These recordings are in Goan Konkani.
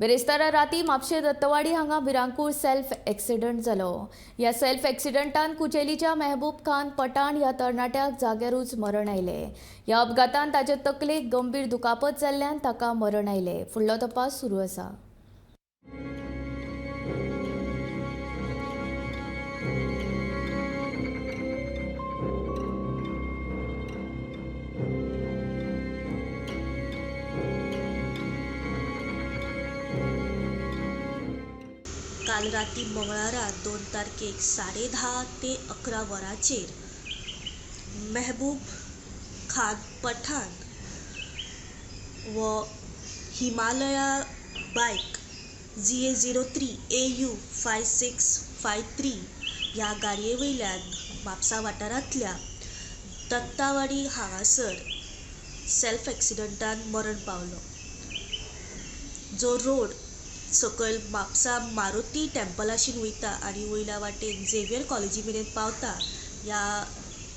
बिरेस्तारा राती म्हापशें दत्तवाडी हांगा भिरांकूळ सेल्फ एक्सिडंट जालो. ह्या सेल्फ एक्सिडंटान कुचेलीच्या मेहबूब खान पठाण ह्या तरणाट्याक जाग्यारूच मरण आयलें. ह्या अपघातान ताचे तकलेक गंभीर दुखापत जाल्ल्यान ताका मरण आयलें. फुडलो तपास सुरू आसा. काल राती मंगळारा 2 तारखेक 10:30 ते 11 वरांचेर मेहबूब खान पठाण व Himalaya bike GA 03 AU 5653 ह्या गाडये वयल्यान म्हापसा वाठारांतल्या दत्तावाडी हांगासर सेल्फ एक्सिडंटान मरण पावलो. जो रोड सकयल म्हापसा मारुती टेम्पलाशीन वयता आनी वयल्या वाटेन झेवियर कॉलेजी मेरेन पावता ह्या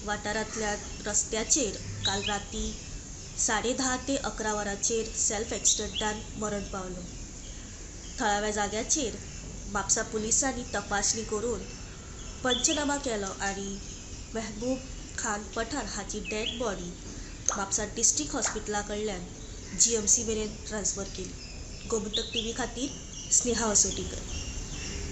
वाठारांतल्या रस्त्याचेर काल राती 10:30 ते 11 वरांचेर सेल्फ एक्सिडंटान मरण पावलो. थळाव्या जाग्याचेर म्हापसा पुलिसांनी तपासणी करून पंचनामा केलो आनी मेहबूब खान पठाण हाची डेड बॉडी म्हापसा डिस्ट्रिक्ट हॉस्पिटला कडल्यान GMC मेरेन ट्रान्सफर केली. गोमंतक टीव्ही खातीर स्नेहा असोटीकर.